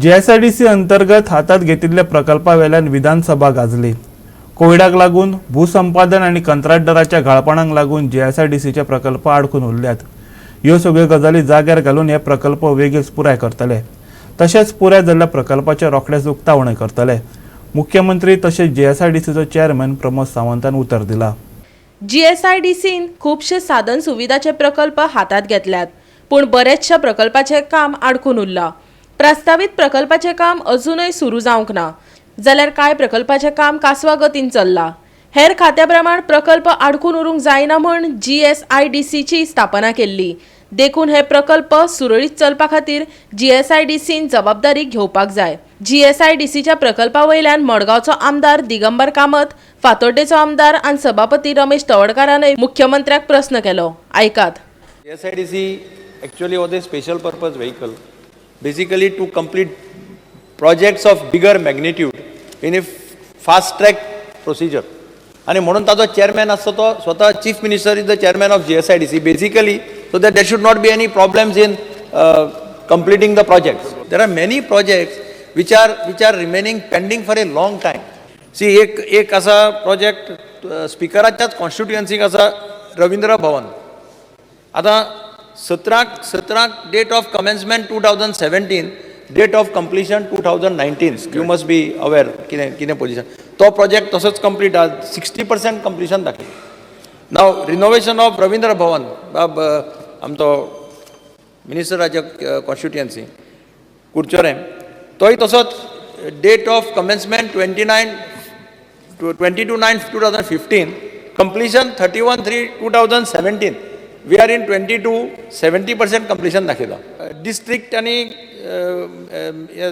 GSIDC अंतर्गत हातात घेतिल्ल्या प्रकल्पा वेल्यान विधानसभा गाजली. कोविडाक लागून भूसंपादन आनी कंत्राटदाराच्या घाळपणाक लागून जीएसआयडीसीचे प्रकल्प आडखून उरल्यात. ह्यो सगळ्यो गजाली जाग्यार घालून हे प्रकल्प वेगीच पुराय करतले. तशेंच पुराय जाल्ल्या प्रकल्पाचें रोखडेंच उक्तावणय करतले. मुख्यमंत्री तशेंच जीएसआयडीसीचो चेअरमॅन प्रमोद सावंतान उतर दिलां. जीएसआयडीसीन खुबशे साधन सुविधाचे प्रकल्प हातांत घेतल्यात, पूण बरेचशा प्रकल्पाचें काम आडखून उरलां. प्रस्तावीत प्रकल्पाचें काम अजूनय सुरू जावंक ना, जाल्यार कांय प्रकल्पाचें काम कासवा गतीन चल्लां. हेर खात्या प्रमाण प्रकल्प आडखून उरूंक जायना म्हूण जीएसआयडीसीची स्थापना केल्ली. देखून हे प्रकल्प सुरळीत चलपा खातीर जीएसआयडीसीन जबाबदारी घेवपाक जाय. जीएसआयडीसीच्या प्रकल्पा वयल्यान मडगांवचो आमदार दिगंबर कामत, फातोड्डेचो आमदार आनी सभापती रमेश तवडकारानय मुख्यमंत्र्याक प्रस्न केलो. आयकात. SIDC actually was a special purpose vehicle, basically to complete projects of bigger magnitude in a fast track procedure. आणि म्हणून ताजो चेअरमॅन आसता तो स्वता. Chief Minister is the chairman of GSIDC, basically so that there should not be any problems in completing the projects. There are many projects which are remaining pending for a long time. See, एक एक आसा project, स्पिकराच्याच कॉन्स्टिट्युएन्सीक आसा, रवींद्र भवन. आतां सतराक date of commencement 2017, date of completion 2019. You must be aware कितें कितें position. तो project तसोच complete आहा, 60% कंप्लिशन दाखयता. नाव रिनोवेशन ऑफ रवींद्र भवन, बाब आमचो मिनिस्टराच्या कॉन्स्टिट्युएन्सी कुडचोरेम, तोय तसोच date of commencement 29, 22/9/2015, completion 31/3/2017. We are in 22, 70% completion दाखयता. डिस्ट्रिक्ट आनी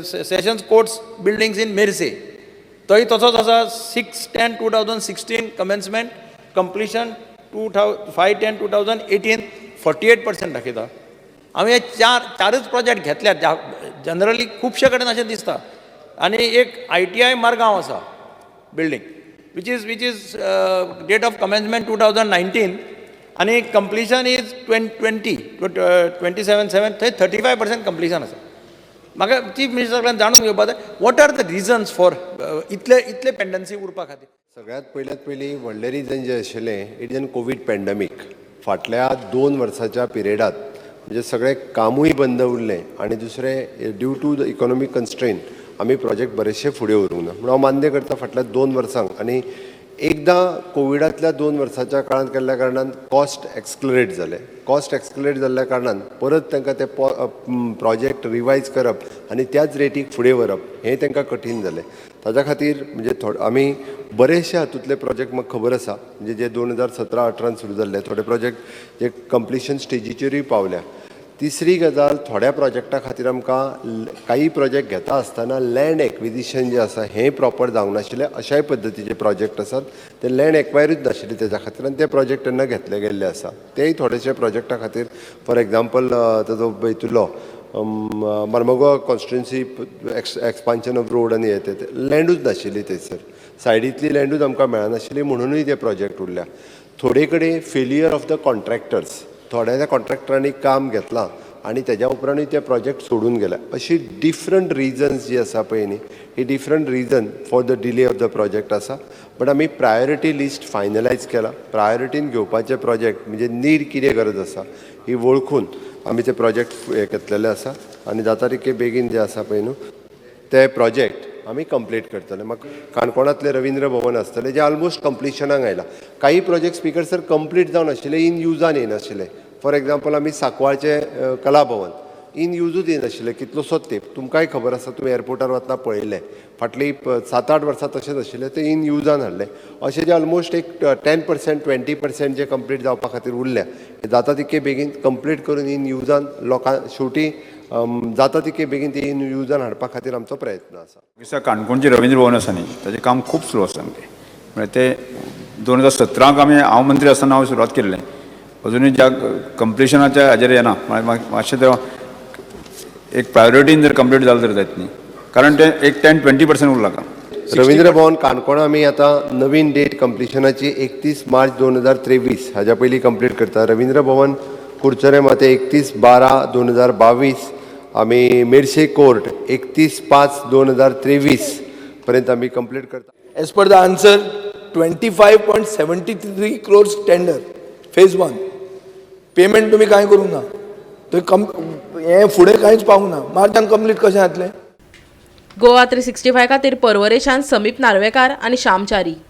सेशन्स कोर्ट्स बिल्डिंग्स इन मेर्से, तोय तसोच आसा, 6/10/2016 commencement, completion 5/10/2018, 48% दाखयता. हांवें हे चार चारच प्रोजेक्ट घेतल्यात. जनरली खुबशे कडेन अशें दिसता. आनी एक आयटीआय मारगांव आसा building, which is date of commencement 2019 आनी completion is 27/7. थंय 35% कंप्लिशन आसा. म्हाका चीफ मिनिस्टर कडल्यान जाणून घेवपा जाय, what are the reasons for इतले इतले पेंडन्सी उरपा खातीर? सगळ्यात पयल्यात पयलीं व्हडलें रिजन जें आशिल्लें, it is an Covid pandemic. फाटल्या 2 वर्साच्या पिरियडात म्हणजे सगळें कामूय बंद उरलें आनी दुसरें, due to the economic constraint आमी प्रोजेक्ट बरेचशे फुडें व्हरूंक ना. म्हणून हांव मान्य करता, फाटल्या 2 वर्सांक आनी एकदां कोविडांतल्या 2 वर्साच्या काळांत केल्ल्या कारणान कॉस्ट एक्सलरेट जालें. कॉस्ट एक्सलरेट जाल्ल्या कारणान परत तांकां ते प्रोजेक्ट रिवायज करप आनी त्याच रेटीक फुडें व्हरप हें तांकां कठीण जालें. ताच्या खातीर म्हणजे आमी बरेचशे हातूंतले प्रोजेक्ट म्हाका खबर आसा, म्हणजे जे 2017-18 सुरू जाल्ले थोडे प्रोजेक्ट जे कंप्लिशन स्टेजीचेरूय पावल्या. तिसरी गजाल, थोड्या प्रोजेक्टा खातीर आमकां काही प्रोजेक्ट घेता आसतना लँड एक्विजिशन जें आसा हें प्रॉपर जावंक नाशिल्लें. अशाय पद्दतीचे प्रोजेक्ट आसात, ते लँड एक्वायरूच नाशिल्ले तेज्या खातीर आनी ते प्रोजेक्ट तेन्ना घेतले गेल्ले आसा. तेय थोडेशे प्रोजेक्टा खातीर, फॉर एग्जाम्पल, ताजो हितूंतलो Mormugao constituency expansion of road आनी हे ते, लँडूच नाशिल्ली थंयसर, सायडींतली लँडूच आमकां मेळनाशिल्ली, म्हणुनूय ते प्रोजेक्ट उरल्या. थोडे कडेन फेलियर ऑफ the contractors, थोड्या कॉन्ट्रॅक्टरांनी काम घेतलां आनी तेज्या उपरांतूय ते प्रोजेक्ट सोडून गेले. अशी डिफरंट रिजन्स जी आसा पळय न्ही, ही different reason for the delay of the project आसा. बट आमी प्रायोरिटी लिस्ट फायनलायज केला. प्रायोरिटीन घेवपाचे प्रोजेक्ट म्हणजे नीड कितें गरज आसा ही वळखून आमी ते प्रोजेक्ट हे घेतलेले आसा आनी जाता तितके बेगीन जे आसा पळय न्हू, ते प्रोजेक्ट आमी कंप्लीट करतले. म्हाका काणकोणांतलें रवींद्र भवन आसतलें, जें ऑलमोस्ट कंप्लिशनाक आयलां. काही प्रोजेक्ट, स्पिकर सर, कंप्लीट जावन आशिल्ले, इन युजान येनाशिल्ले. फॉर एग्जाम्पल, आमी सांकवाळचें कला भवन इन युजूच येनाशिल्लें कितलोसोच तेंप. तुमकांय खबर आसा, तुमी एअरपोर्टार वतना पळयल्लें. फाटलीं 7-8 वर्सां तशेंच आशिल्लें, तें इन युजान हाडलें. अशें जे ऑलमोस्ट एक 10%, 20% जे कंप्लीट जावपा खातीर उरल्या, हे जाता तितके बेगीन कंप्लीट करून इन युजान लोकां शेवटी जाता तितके बेगीन ते इन युजान हाडपा खातीर आमचो प्रयत्न आसा. दिसा काणकोणचे रवींद्र भवन आसा न्ही, ताजें काम खूब स्लो आसा सामकें. म्हळ्यार ते 2017क आमी, हांव मंत्री आसतना हांवें सुरवात केल्लें, अजुनूय ज्या कंप्लिशनाच्या हाजेर येना. म्हळ्यार मातशें तें एक प्रायोरिटीन जर कंप्लीट जालें तर जायत न्ही, कारण तें एक 10-20% उरलां काम. रवींद्र भवन काणकोण आमी आतां नवीन डेट कंप्लिशनाची 31 मार्च 2023, हाज्या पयलीं कंप्लीट करता. रवींद्र भवन कुडचडें मात 31/12/2022. आमी मेर्शे कोर्ट 31/5/2023 पर्यंत आमी कंप्लीट करता. As per the answer, 25.73 crores tender, phase one. Payment तुमी कांय करूंक ना, थंय कम हें फुडें कांयच पावूंक ना. मार्चान कंप्लीट कशें जातलें? गोवा 365 खातीर पर्वरेच्यान समीप नार्वेकार आनी श्यामचारी.